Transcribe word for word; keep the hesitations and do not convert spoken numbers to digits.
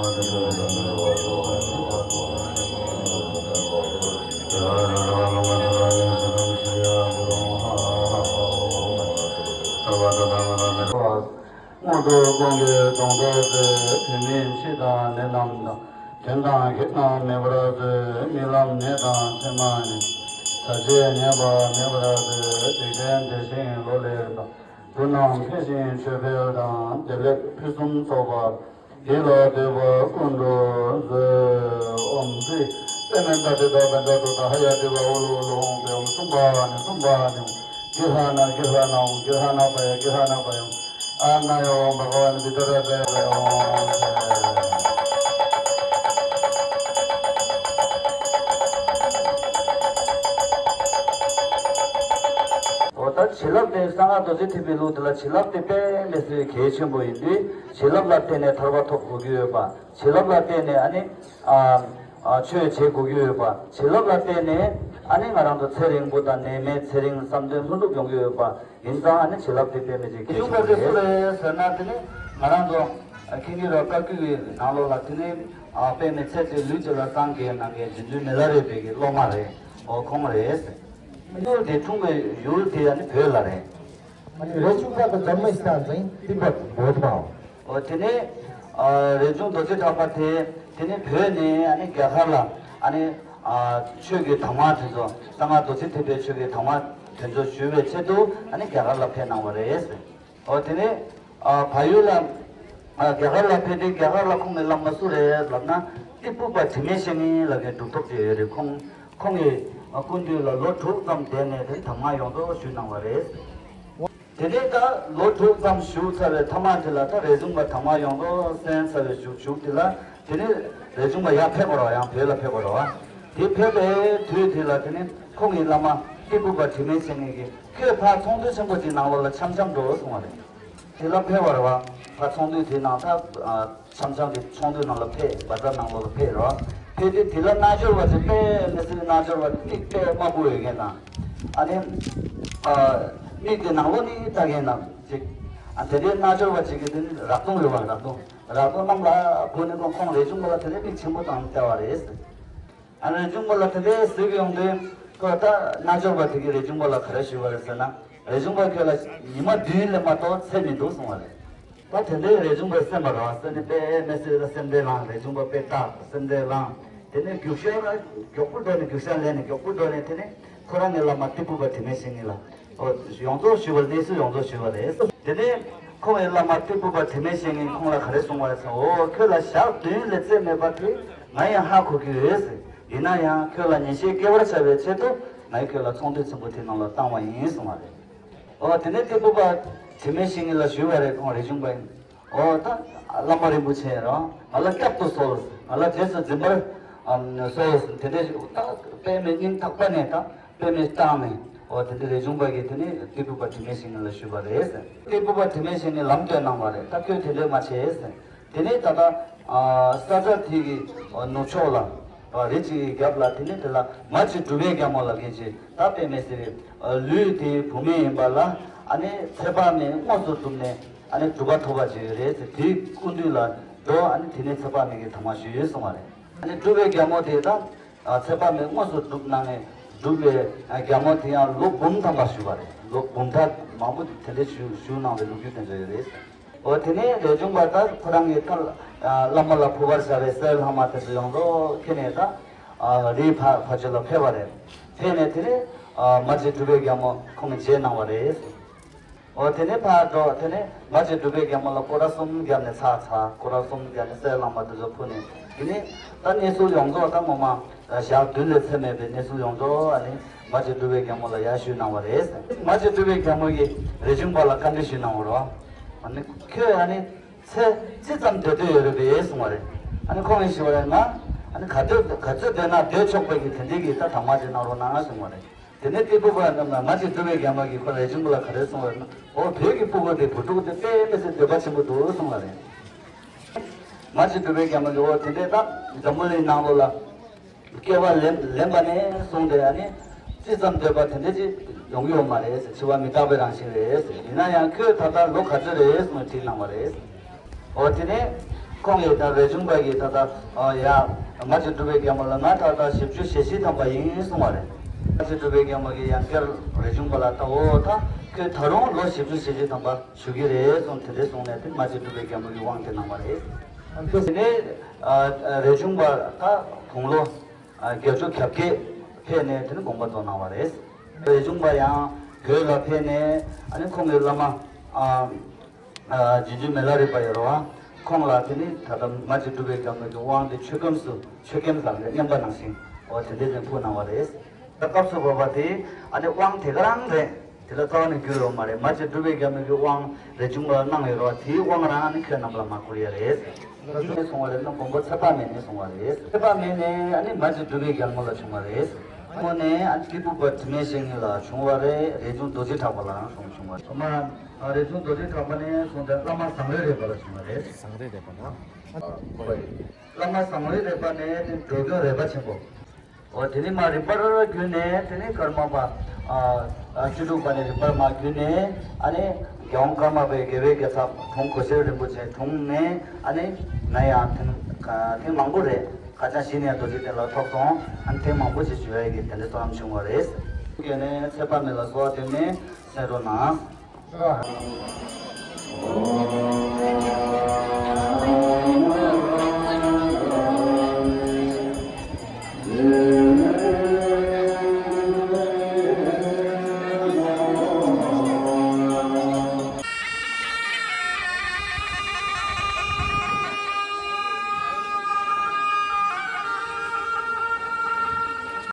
སྔོན་དུ་གོང་གི་སྡོང་གྲོགས་ཚོས། དུས་མིན་འཆི་དང་ནད་རྣམས་དང་། གདོན་དང་བགེགས་རྣམས་མེད་པར་མཛོད། རྨི་ལམ་ནད་དང་མཚན་མ་ནི། ཟ་བྱེད་ཉེས་པ་མེད་པར་མཛོད། འཇིག་རྟེན་བདེ་ཞིང་ལོ་ལེགས་དང་། མདུན་ནམ་འཕེལ་ཞིང་ཆོས་འཕེལ་དང་། བདེ་ལེགས་ཕུན་སུམ་ཚོགས་པ། འདི་ལ་འདོད་པ་ཀུན་ཏུ་མཛོད། ཨོཾ་སྲི། པདྨེ་ཏྲ་ཏི་ཏ་བཛྲ་ཏུཏྟཱ་ཧ་ཡ་ཏི་བ་ཨུ་ལུ་ཨུ་ལུ་ཧཱུྃ་ཕཊ། ཨོཾ་སུམྦྷ་ཝ་ནི་སུམྦྷ་ཝ་ནི། གི་ཧ་ན་གི་ཧ་ན་ཨོཾ་གི་ཧ་ན་པ་ཡ་གི་ཧ་ན་པ་ཡ་ཨོཾ། ཨཱརྱ་ནཱ་ཡ་ཨོཾ་བྷ་ག་ཝ་ནི་བི་ཏ་ར་ཛ་ཡ་ཨོཾ། འོ་ད་བྱིན་རླབས་དེ་གསང་སྔགས་རྡོ་རྗེ་ཐེག་པའི་ལུགས་དེ་ལ་བྱིན་རླབས་དེ་དཔེ་མི་སྲིད་གལ་ཆེན་པོ་ཡིན་དུས། བྱིན་རླབས་ལ་བརྟེན་ནས་ཐར་པ་ཐོབ་དགོས་ཀྱི་ཡོད་པ། བྱིན་རླབས་ལ་བརྟེན་ནས་ཨ་ནི་ཨ་ཨ་ཆོས་བྱེད་དགོས་ཀྱི་ཡོད་པ། བྱིན་རླབས་ལ་བརྟེན་ནས་ཨ་ནི་ང་རང་ཚོ་ཚེ་རིང་པོ་དང་ནད་མེད་ཚེ་རིང་བསམ་དོན་ལྷུན་གྲུབ་ཡོང་གི་ཡོད་པ་ཡིན་ཙང་། ཨ་ནི་བྱིན་རླབས་དེ་དཔེ་མི་སྲིད་གལ་ཆེན་པོ་རེད། སུ་རེད་ཟེར་ན། དེ་ནི་ང་རང་ཚོ་མཁྱེན་གྱི་རེད། བཀའ་བརྒྱུད་ཀྱི་ནང་ལོགས་ལ་དེ་ནི་ཨ་དཔེ་མི་སྲིད་ཚེ་གཅིག་ལུས་གཅིག་ལ་སངས་རྒྱས་གནང་མཁན་རྗེ་བཙུན་མི་ལ་རས་པའི་གི་སློབ་མ་རེད། འོ་ཁོང་རེད། ཡུལ་དེ་འཁྲུངས་པའི་ཡུལ་དེ་ཨ་ནི་བོད་ལ་རེད། ཨ་ནི་རས་ཆུང་པ་དང་འཛམ་གླིང་སྟངས་འཛིན་ཏི་པ་བོད་མའོ། འོ་དེ་ནས་ཨ་རས་ཆུང་རྡོ་རྗེ་གྲགས་པ་དེ་དེ་ནས་བོད་ནས་ཨ་ནི་རྒྱ་གར་ལ་ཨ་ནི་ཨ་ཆོས་ཀྱི་གདམས་ངག་དེ་ཚོ། གསང་སྔགས་རྡོ་རྗེ་ཐེག་པའི་ཆོས་ཀྱི་གདམས་ངག་དེ་ཚོ་ཞུ་བའི་ཆེད་དུ་ཨ་ནི་རྒྱ་གར་ལ་ཕེབས་གནང་བ་རེད། འོ་དེ་ནས་ཨ་བལ་ཡུལ་ལ་ཨ་རྒྱ་གར་ལ་ཕེབས་དུས། རྒྱ་གར་ལ་ཁོང་གི་བླ་མ་སུ་རེད་ལབ་ན། ཏི་ཕུ་པ་དྲི་མེད་བཤེས་གཉེན་ལབ་མཁན་གྲུབ་ཐོབ་ཅིག་ཡོད་རེད། ཁོང་ཁོང་གི་སྐུ་མདུན་ལ་ལོ་དྲུག་ཙམ་བསྡད་ནས་དེ་གདམས་ངག་ཡོངས་རྫོགས་ཞུས་གནང་བ་རེད། དེ་ནས་ད་ལོ་དྲུག་ཙམ་བཞུགས་ཚར་བའི་མཐའ་མ་དེ་ལ། ད་རས་ཆུང་པ་གདམས་ངག་ཡོངས་རྫོགས་གསན་ཚར་བའི་གཞུག་གཞུག་དེ་ལ། དེ་ནས་རས་ཆུང་པ་ཡར་ཕེབས་པ་རེད་པ། ཡང་བོད་ལ་ཕེབས་པ་རེད་པ། དེ་ཕེབས་པའི་དུས་དེ་ལ་དེ་ནས་ཁོང་གི་བླ་མ་ཏི་ཕུ་པ་དྲི་མེད་བཤེས་གཉེན་གྱིས། ཁྱོད་ཕར་ཚོགས་འདུ་ཆེན་པོ་དེའི་ནང་ལོགས་ལ་འཆམ་འཆམ་འགྲོ་གསུངས་པ་རེད། དེ་ལ་ཕེབས་པ་རེད་པ། ཕར་ཚོགས་འདུ་དེའི་ནང་། ད་ཨ་འཆམ་འཆམ་གྱི་ཚོགས་འདུ་ནང་ལ་ཕེབས། བཛྲ་ནང་ལོགས་ལ་ཕེབས་རེད་པ། ཕེབས་དུས་དེ་ལ་རྣལ་འབྱོར་པ་ཅིག། དཔེ་མི་སྲིད་རྣལ་འབྱོར་པ་མིག་དཔེ་དམར་པོ་ཡོད་མཁན་དང་། ཨ་ནི་ཨ་མིག་དེ་ནང་ལོགས་ནས་ལྟ་མཁན་དང་ཅིག། ཨ་དེ་འདྲའི་རྣལ་འབྱོར་པ་ཅིག་གིས་དེ་ནི་རག་སྟོང་རེད་པ། རག་སྟོང་རག་སྟོང་གནམ་ལ་བུད་ནས། ཁོང་ཁོང་རས་ཆུང་པ་ལ་དེ་འདྲའི་མིག་ཆེན་པོ་དང་བལྟ་བ་རེད། ཨ་རས་ཆུང་པ་ལ་དེ་འདྲའི་གཟིགས་ཡོང་དུས། ཁོ་ད་རྣལ་འབྱོར་པ་དེ་གིས་རས་ཆུང་པ་ལ་ག་རེ་ཞུས་པ་རེད་ཟེར་ན། རས་ཆུང་པ་ཁྱོད་ལ་ཉི་མ་བདུན་ལས་མ་གཏོགས་ཚེ་མི་འདུག་གསུངས་པ་རེད། ད་དེ་འདྲའི་རས་ཆུང་པའི་སེམས་པ་རེད་པ། སེམས་ནི་དཔེ་མི་སྲིད་ལ་སེམས་ཁྲལ་ལངས། རས་ཆུང་པ་དཔེ་སྐྲག་སེམས་ཁྲལ་ལངས། དེ་ནས་རྒྱུག་ཤར་མགྱོགས་པོ་འགྲོ་ནས། རྒྱུག་ཤར་ལེན་ནས་མགྱོགས་པོ་འགྲོ་ནས། དེ་ནས་ཁོ་རང་གི་བླ་མ་ཏི་ཕུ་པ་དྲི་མེད་བཤེས་གཉེན་ལ། ཨོ་ཡོངས་རྫོགས་ཞུས་པ། གནས་ཚུལ་ཡོངས་རྫོགས་ཞུས་པ་རེད། དེ་ནས་ཁོང་གི་བླ་མ་ཏི་ཕུ་པ་དྲི་མེད་བཤེས་གཉེན་ཁོང་ལ་ག་རེ་གསུངས་པ་རེད་ཟེར། འོ་ཁྱོད་ལ་ཞག་བདུན་ལས་ཚད་མེད་པ་དེ་ང་ཡང་ཧ་གོ་གི་ཡོད་ཟེར། ཡིན་ན་ཡང་ཁྱོད་ལ་ངེས་ཤེས་སྐྱེ་བར་བྱ་བའི་ཆེད་དུ་ངས་ཁྱོད་ལ་ཚོགས་འདུ་ཆེན་པོ་དེ་ནང་ལ་བཏང་བ་ཡིན་གསུངས་པ་རེད། ཨོ་དེ་ནས་ཏི་ཕུ་པ་དྲི་མེད་བཤེས་གཉེན་ལ་ཞུས་པ་རེད། ཁོང་རས་ཆུང་པ་ཡིན། ཨོ་ད་བླ་མ་རིན་པོ་ཆེ་རང་ང་ལ་བསྐྱབ་ཏུ་གསོལ། ང་ལ་རྗེས་སུ་འཛིན་པར་ཨམ་གསོལ། དེ་འདྲའི་ད་དཔེ་མེད་སྙིང་ཐག་པ་ནས། ད་དཔེ་མེད་སྟེང་ནས། ཨོ་དེ་འདྲའི་རས་ཆུང་པ་གིས་དེ་ནས་ཏི་ཕུ་པ་དྲི་མེད་བཤེས་གཉེན་ལ་ཞུས་པ་རེད་ཟེར། ཏི་ཕུ་པ་དྲི་མེད་བཤེས་གཉེན་ལམ་སྟོན་གནང་བ་རེད། ད་ཁྱོད་དེ་འདྲའི་མ་བྱེད་ཟེར། དེ་ནས་ད་ལྟ་ཨ་ས་ཁྲ་དེ་གི་ཨ་ནུབ་ཕྱོགས་ལ། ཨ་རི་གཅིག་གི་རྒྱབ་ལ། དེ་ནས་དེ་ལ་མ་གཅིག་གྲུབ་པའི་རྒྱལ་མོ་ལབ་མཁན་ཅིག། ད་དཔེ་མི་སྲིད་ཨ་ལུས་དེ་བུད་མེད་ཡིན་པ་ལ། ཨ་ནི་ཚེ་དཔག་མེད་དངོས་སུ་གྲུབ་ནས། ཨ་ནི་གྲུབ་པ་ཐོབ་པ་ཅིག་ཡོད་རེད་ཟེར། དེའི་སྐུ་མདུན་ལ་འགྲོ། ཨ་ནི་དེ་ནས་ཚེ་དཔག་མེད་ཀྱི་གདམས་ངག་ཞུས་ཡོད་གསུངས་པ་རེད། ཨ་ནི་གྲུབ་པའི་རྒྱལ་མོ་དེ་ད་ཨ་ཚེ་དཔག་མེད་དངོས་སུ་གྲུབ་གནང་ནས། གྲུབ་པའི་ཨ་རྒྱལ་མོ་དེ་ཡང་ལོ་འབུམ་ཐམ་པ་བཞུགས་པ་རེད། ལོ་འབུམ་ཕྲག་མང་པོ་དེ་འདྲ་བཞུགས་བཞུགས་གནང་བའི་ལོ་རྒྱུས་དེ་འདྲ་ཡོད་རེད། འོ་དེ་ནས་རས་ཆུང་པ་ད་ཁོ་རང་གི་ཁ་ལ་ཨ་བླ་མ་ལ་ཕུལ་བར་བྱ་བའི་གསེར་ལྷག་མ་དེ་ཚོ་ཡོངས་རྫོགས་ཁྱེར་ནས། ད་ཨ་རིའི་ཕ་ཕ་ཆོས་ལ་ཕེབས་པ་རེད། ཕེབས་ནས་དེ་ནས་ཨ་མ་གཅིག་གྲུབ་པའི་རྒྱལ་མོ་ཁོང་གིས་མཇལ་གནང་བ་རེད། འོ་དེ་ནས་ཕར་འགྲོ། དེ་ནས་མ་གཅིག་གྲུབ་པའི་རྒྱལ་མོ་ལ་སྐོར་ར་གསུམ་བརྒྱབ་ནས། ཚར་ཚར་སྐོར་ར་གསུམ་བརྒྱབ་ནས་གསེར་ལྷག་མ་དེ་ཚོ་ཕུལ་ནས། དེ་ནས་ད་གནས་ཚུལ་ཡོངས་རྫོགས། ད་ངོ་མ་ཞག་བདུན་ལས་ཚད་མེད་པའི་གནས་ཚུལ་ཡོངས་རྫོགས་ཨ་ནི་མ་གཅིག་གྲུབ་པའི་རྒྱལ་མོ་ལ་ཡར་ཞུས་གནང་བ་རེད། མ་གཅིག་གྲུབ་པའི་རྒྱལ་མོ་གིས་རས་ཆུང་པ་ལ་བཀའ་འདྲི་ཞུས་གནང་བ་རེད། ཨ་ནི་ཁྱོད་ཨ་ནི་ཚེ་ཅི་ཙམ་སྡོད་འདོད་ཡོད་རེད་པས་གསུངས་པ་རེད། ཨ་ནི་ཁོང་གིས་ཞུས་པ་རེད། ང་ཨ་ནི་ག་ཚོད་ག་ཚོད་སྡོད་ན་སྡོད་ཆོག་པའི་གི་དེ་འདྲའི་གི་ད་གདམས་ངག་ཅིག་གནང་རོགས་གནང་གསུངས་པ་རེད། དེ་ནས་ཏི་ཕུ་པ་རྣམས་ལ། མ་གཅིག་གྲུབ་པའི་རྒྱལ་མོ་གིས་ཁོ་རས་ཆུང་པ་ལ་ག་རེ་གསུངས་པ་རེད་ན། འོ་བོད་ཀྱི་ཕྲུ་གུ་དེ། བུ་ཕྲུག་དེ་དཔེ་མི་སྲིད་འདོད་པ་ཆེན་པོ་འདུག་གསུངས་པ་རེད། མ་གཅིག་གྲུབ་པའི་རྒྱལ་མོ་གིས། འོ་དེ་འདྲའི་ད་འཛམ་བུ་གླིང་ནང་ལོགས་ལ་སྐྱེ་བ་ལེན་ལེན་པ་ནས་བཟུང་སྟེ་ཨ་ནི་ཅི་ཙམ་འདོད་པ་དེ་འདྲ་ཅིག་ཡོང་གི་ཡོད་མ་རེད་ཟེར། འཆི་བ་མི་རྟག་པའི་རང་བཞིན་རེད་ཟེར། ཡིན་ན་ཡང་ཁྱོད་ད་ལྟ་ལོ་ག་ཚོད་རེད་གསུངས་དྲིས་གནང་བ་རེད། འོ་དེ་ནས་ ཁོང་གིས་ད་རས་ཆུང་པ་གིས་ད་ལྟ་ཨ་ཡ་མ་གཅིག་གྲུབ་པའི་རྒྱལ་མོ་ལ་ང་ད་ལྟ་བཞི་བཅུ་ཞེ་བཞི་ཐམ་པ་ཡིན་གསུངས་པ་རེད། མ་གཅིག་གྲུབ་པའི་རྒྱལ་མོ་གིས་ཡང་བསྐྱར་རས་ཆུང་པ་ལ་ད་འོ་ད་ཁྱོད་ད་རུང་ལོ་བཞི་བཅུ་ཞེ་བཞི་ཐམ་པ་བཞུགས་ཀྱི་རེད་གསུངས། དེ་འདྲས་གསུངས་ནས་དེ་མ་གཅིག་གྲུབ་པའི་རྒྱལ་མོ་གིས་དབང་དེ་གནང་བ་རེད། དེ་ནས་ཨ་རས་ཆུང་པ་ད་དགུང་ལོ་ཨ་བརྒྱད་ཅུ་གྱ་བརྒྱད་ཕེབས་ནས་དེ་ནས་དགོངས་པ་རྫོགས་གནང་བ་རེད། རས་ཆུང་པ་ཡང་བོད་ལ་ཕེབས་ནས་ཨ་ནི་ཁོང་གི་བླ་མ་ཨ། རྗེ་བཙུན་མི་ལ་རས་པ་ཡོད་རེད་བ། ཁོང་ལ་དེ་ནི་ད་ལྟ་མ་གཅིག་གྲུབ་པའི་རྒྱལ་མོ་གི་དབང་དེ་ཆོས་ཁམས་སུ་ཆོས་ཁམས་ལ་བསྙེན་པ་ནང་བཞིན་འོ་དེ་འདྲའི་ནས་ཕུལ་གནང་བ་རེད། ད་སྐབས་སུ་བབ་པ་དེ་ཨ་ནི་དབང་དེ་ག་རང་རེད། དེ་ལ་རྩ་བ་ནས་འགྱུར་ཡོད་མ་རེད། མ་གཅིག་གྲུབ་པའི་རྒྱལ་མོ་གི་དབང་རས་ཆུང་པ་ལ་གནང་ཡོད་རེད་བ། དེའི་དབང་རང་ཨ་ནི་ཁྱོད་རྣམས་ལ་མ་བསྐུར་ཡ་རེད། ད་ག་ནས་སོང་བ་རེད་ན་མགོན་པོ་ཚེ་དཔག་མེད་ནས་སོང་བ་རེད། ཚེ་དཔག་མེད་ནས་ཨ་ནི་མ་གཅིག་གྲུབ་པའི་རྒྱལ་མོ་ལ་བྱུང་བ་རེད། ཁོང་ནས་ཨ་ནི་སྐྱེས་བུ་པ་དྲི་མེད་བཤེས་གཉེན་ལ་བྱུང་བ་རེད། རས་ཆུང་རྡོ་རྗེ་གྲགས་པ་ལའང་བྱུང་བྱུང་བ་རེད། མ། རས་ཆུང་རྡོ་རྗེ་གྲགས་པ་ནས་བཟུང་སྟེ་བླ་མ་བཟང་རི་རས་པ་ལ་བྱུང་བ་རེད། བཟང་རི་རས་པ་ན། ཨ་ཧོ། བླ་མ་བཟང་རི་རས་པ་ནས་དེ་འགྲོ་མགོན་རས་པ་ཆེན་པོ། འོ་དེ་ནས་མ་རིམ་པར་བརྒྱུད་ནས་དེ་ནས་ཀརྨ་པ་ཨ་ཨ་བཅུ་དྲུག་པ་ནས་རིམ་པར་མ་བརྒྱུད་ནས་ཨ་ནི་རྒྱལ་དབང་ཀརྨ་པའི་དགེ་བའི་དགེ་རྩ་དྲུང་གོ་ཤྲི་རིན་པོ་ཆེ་དྲུང་ནས་ཨ་ནི་ང་ཡང་ཐེངས་ཐེངས་མང་པོ་རེད། ཁ་བྱང་བཞི་ནས་རྡོ་རྗེ་གདན་ལ་ཐོབ་སོང་། ཨ་ནི་ཐེངས་མང་པོ་ཞིག་བཞུགས་ཡ་གི་དེ་འདྲའི་ཚོགས་ལམ་བྱུང་བ་རེད། བརྒྱུད་ནས་ཚེ་དཔག་མེད་ལ་གསོལ་བ་འདེབས་ནས་གསན་རོགས་གནང་།